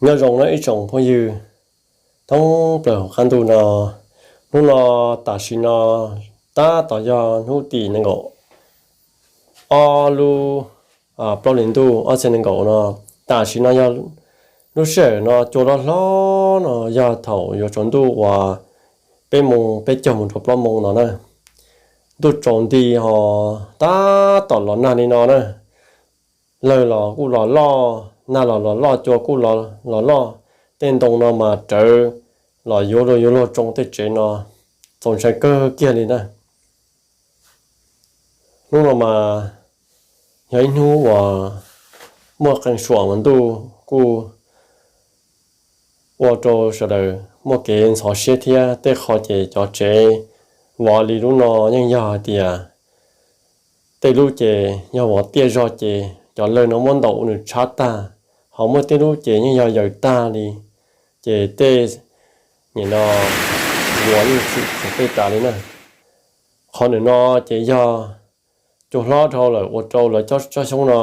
Nyob zoo nawb ib tsoom phooj ywg thoob plaws hauv qab ntuj no. Hnub no tam sim no tab tom yog hnub tim nees nkaum ob lub plaub hlis ntuj ob txhiab nees nkaum no. Tam sim no yog lub sij hawm no cua loj hlob no yog thaum yuav tsaus ntuj uas peb moos peb caug mus rau plaub moos no na. Ntuj tsaus nti ho tab tom los nag li no na. Lawg los kuj los loj, nag los los loj, cua kuj los loj. Tej ntoo no mas rawv los yuav luag yuav luag tsoo tej tsev no, txaus ntshai kawg kiag li na. Hnub no mas yog ib hnub uas muaj qee suam mas ntuj kuj ua rau sawv daws muaj kev ntxhov siab thiab. Tej qho ces cov tsev vov li lub no yeej yog hais tias tej lub ces yog vov tiaj zog ces cov lawg no muab ntaus ua nws tshab tag, ho muaj tej lub ces yeej yog yaws tag li, ces tej nim no vuas yeej tshwm tej tas li na. Qhov ntawm no ces yog cua hlob dhau lawm ua rau lawv tsob xyoob no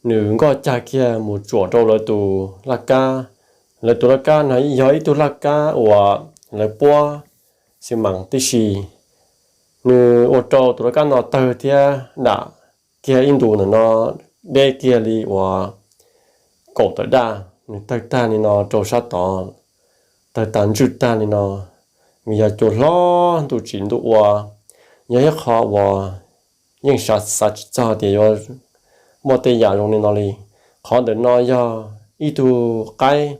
nws nkoj cag kiag mus tsuam rau lawv tus laj kab. Lawv tus laj kab no yog ib tug laj kab uas lawv puab xi mas tib si. Nws ua rau tus laj kab no tawg thiab dam kiag ib ntus ntawm no deb kiag li uas kaum tawm daj, nws tawg tag li no rau sab tod, tawg tas ntswj tag li no. Nws yog cua hlob ntuj tsim ntuj ua, yog ib qho uas yeej xav tsis txog tias yuav muaj tej yam zoo li no li. Qhov ntawm no yog ib tug qaib.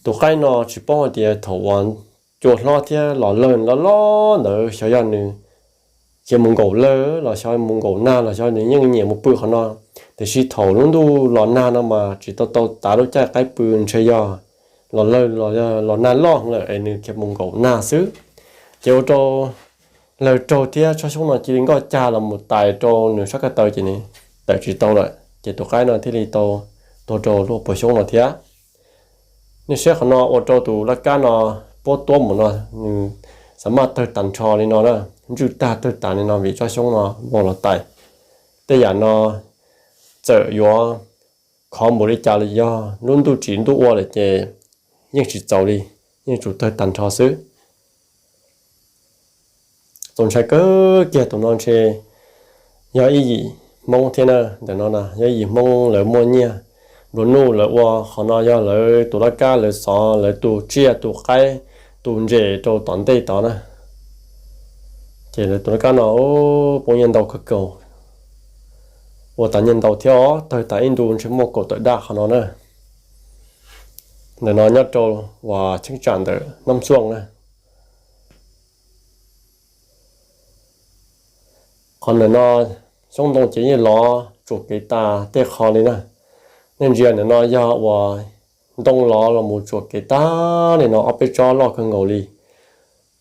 Tus qaib no tsis paub hais tias thaum uas cua hlob thiab los lawg loj loj ntawd xyov yog nws khiav mus nkaum lawg los xyov mus nkaum nag los xyov nws yeej nyiam mus pw qhov no. Tiam sis thaum lub ntuj los nag no mas tsis tau tau tav lub caij qaib pw, ntshe yog los lawg los nag loj lawm es nws khiav mus nkaum nag xwb. Ces ua rau lawg raug thiab tsob xyoob no cia li nkoj cag los mus tais rau nws sab ko taw ces nws tawm tsis tau lawm, ces tus qaib no thiaj li tau tuag rau lub puas xyoob no thiab. Nej saib qhov no ua rau tus laj kab no puab tuab mus no nws xav maj tawg tas nrho li no na, ntswj tag tawg tas li no vim tsob xyoob no vau los tais. Tej yam no txawm yuav khov npaum li cas los yog lub ntuj tsim ntuj ua lawm ces yeej tsis txaus li, yeej tsum tawg tas nrho xwb. Txaus ntshai kawg kiag tus no ntshe yog ib yim Hmoob thiab na. Ntawm no yog ib yim Hmoob lawv muaj nyiaj nplua nuj lawv ua qhov no, yog lawv tus laj kab lawv xov lawv tus tsiaj tus qaib tus ntses rau tom ntej tod na. Ces lawv tus laj kab no poob nyiaj ntau kawg nkaus, ua tas nyiaj ntau thiab os, tawg tas ib ntus ntshe muaj kaum tawm daj qhov no na. Ntawm no nyob rau uas cheeb tsam ntawm Nab Xuaj na. Qhov ntawm no xyoob ntoo ces yeej lov tsuam kev tas tej qho li na. Nej ntsia ntawm no yog uas ntoo lov los mus tsuam kev tag li no ob peb tsob loj kawg nkaus li.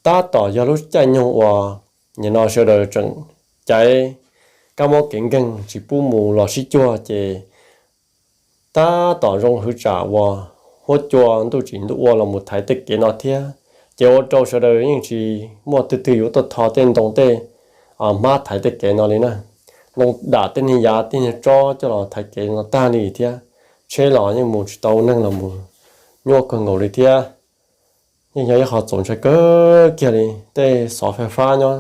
Tab tom yog lub caij nyoog uas nim no sawv daws tseem caiv kab mob kev nkeeg tsis pub mus los sib cuag ces tab tom zoo hwv tsam uas huab cua ntuj tsim ntuj ua los mus thaiv tej kev no thiab. Ces ua rau sawv daws yeej tsis muaj twg twg yuav tuaj tho tej ntoo tej hmab thaiv tej kev no li na. Ntoo dam tej niag yav tej niag tsob coj los thaiv kev no tag li thiab. Tsheb los yeej mus tsis tau, neeg los mus nyuaj kawg nkaus li thiab. Yeej yog ib qho txaus ntshai kawg kiag li. Tej xov fais fab nyob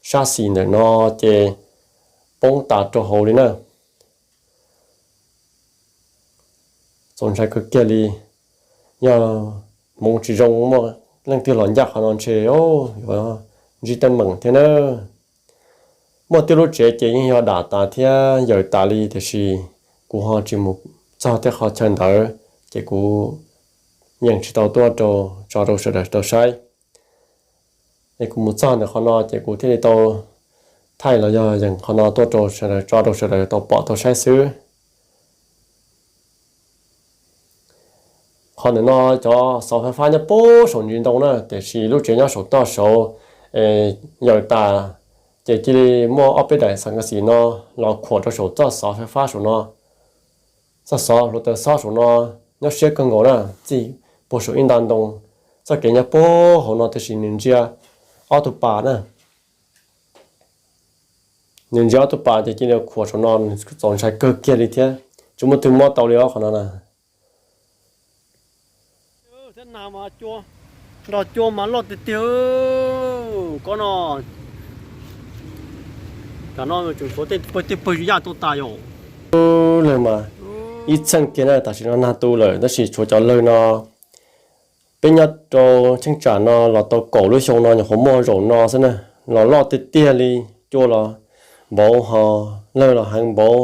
sab xis ntawm no ces poob tas rau hauv li na. Txaus ntshai kawg kiag li. Yog hmoov tsis zoo muaj leej twg los ncaj qhov no ntshe yuav ntsib teeb meem thiab na. Muaj tej lub tsev ces yeej yog dam tas thiab yaws tas li, tiam sis kuv ho tsis mus txog tej qhov chaw ntawd ces kuv yeej tsis tau tuaj rau tso rau sawv daws tau saib. Es kuv mus txog ntawm qhov no ces kuv thiaj li tau thaij los yog yeem qhov no tuaj rau sawv daws tso rau sawv daws tau pom tau saib xwb. Qhov ntawm no cov xov fais fab nyob puag saum ntsis ntoo na, tiam sis lub tsev nyob saum toj saud yaws tas, ces cia li muaj ob peb daim xas kas xis no los khuam rau saum txoj xov fais fab saum no. Txoj xov hluav taws xob saum no nyob siab kawg nkaus na, txij puag saum ib nta ntoo. Txoj kev nyob puag hauv no tiam sis nws ntsia ob tug pas na. Nws ntsia ob tug pas ces cia li khuam saum no, nws txaus ntshai kawg kiag li thiab. Tsis muaj twg mob tau li os qhov no na. Nag mas cua, nrog cua mas loj tiag tiag. Kob no, tam no tseem tshuav tej pawg tej pawg yaj tuaj tas yom. Lawg mas ib txheej kiag na, tam sim no nag tu lawm tab sis tshuav cov lawg no. Peb nyob rau cheeb tsam no los tau kaum lub xyoo no nyuam qhuav muaj zaum no xwb na. Los loj tiag tiag li, cua los npaum ho, lawg los heev npaum.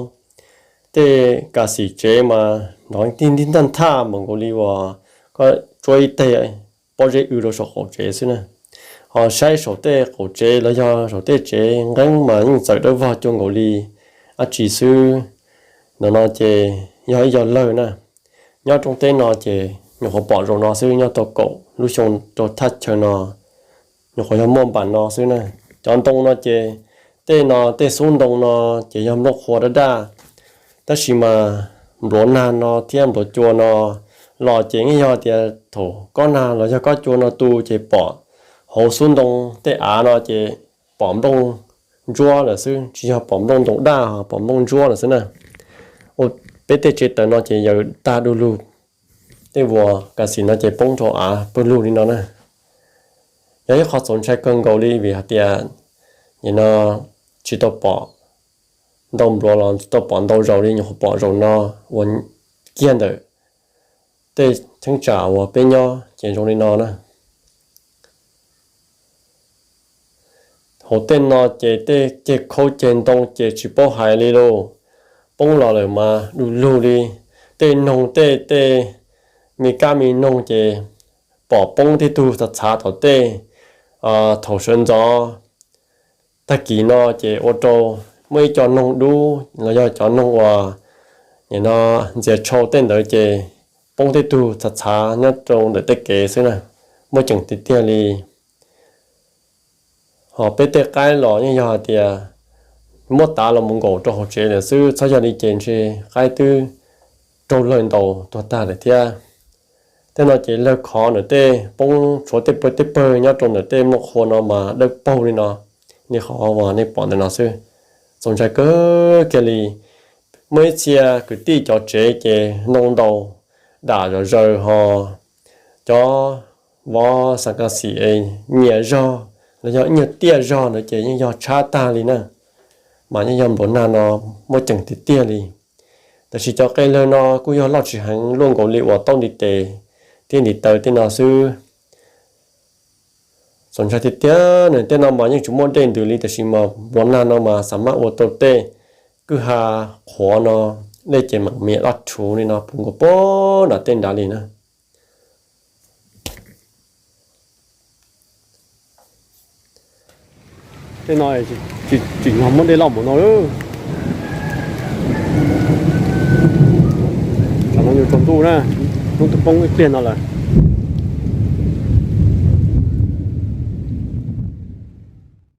Tej kas xim tsev mas nrov tig ntig ntaj nthaj npaum nkaus li uas koj tsuab ib teg pob zeb w rau saum qaum tsev xwb na. Ho saib saum tej qaum tsev los yog saum tej tsev nqeeb mas yeej txawm dawb vog cuag nkaus li dab tsi xwb. Ntawm no ces yog ib yog lawg na. Nyob rooj teb no ces nyuam qhuav pom zaum no xwb, nyob tau kaum lub xyoo rau thaj chaw no nyuam qhuav yog muaj npaum no xwb na. Cov ntoo no ces tej no tej xub ntoo no ces yog nplooj qhuav daj daj, tab sis mas npluav nag no thiab npluav cua no los ces yeej yog tias thaum kob nag los yog kob cua no tu ces pom hauv xub ntoo tej av no ces pom nplooj ntsuab lawm xwb, tsis yog pom nplooj ntoo daj, pom nplooj ntsuab lawm xwb na. Peb tej tsev taws no ces yawm tag du lug, tej vuas kas xim no ces poob rau av pawg lug li no na. Yog ib qho txaus ntshai kawg nkaus li vim hais tias nim no tsis tau pom ntau npluav los tsis tau pom ntau zaus li, nyuam qhuav pom zaum no uas kiag ntawm tej cheeb tsam uas peb nyob ces zoo li no na. Hauv tej no ces tej ceg khaub ceg ntoo ces tsis paub hais li lauj. Poob los lawm mas du lug li. Tej noog tej tej me kab me noog ces pom poob tej tug txhav txhav tom tej. Thaum sawv ntxov tag kis no ces ua rau muaj ib co noog dub los yog cov noog uas nim no ntxias tshau tej ntawd ces poob tej tug txhav txhav nyob rau ntawm tej kev xwb na. Muaj ceem tiag tiag li. Ho peb tej qaib los yeej yog hais tias muab tav los mus nkaum rau hauv tsev lawm xwb, txhob yog li ces ntshe qaib twb raug lawg ntaus tuag tag lawm thiab. Tej no ces lawg khov ntawm tej poob tshuav tej pawg tej pawg nyob rau ntawm tej nplooj qhuav no mas dawb paug li no. Nej qhov uas nej pom ntawm no xwb, txaus ntshai kawg kiag li. Muaj ib txhia kwv tij cov tsev ces ntoo ntaus dam zom zaws ho cov vov xas kas xim nyias zog los yog ib nyuag tiaj zog ntawd ces yeej yog tshab tag li na. Mas yeej yog npluav nag no muaj ceem tiag tiag li. Tab sis cov qe lawg no kuj yog loj tsis heev, luaj nkaus li uas taub ntiv tes thiab ntiv taw tej no xwb. Txaus ntshai tiag tiag, nws tej no mas yeej tsis muaj dej ntws li, tab sis mas npluav nag no mas xam maj ua tau tej kwj ha qhuav no dej ces mam mias dab rhuv li no puv nkaus pem nram tej nrad li na. Tej no tsis nyog muab dej loj mus no lawm. Tam no yuav tsaus ntuj na, hnub twb poob ib pliag no lawm.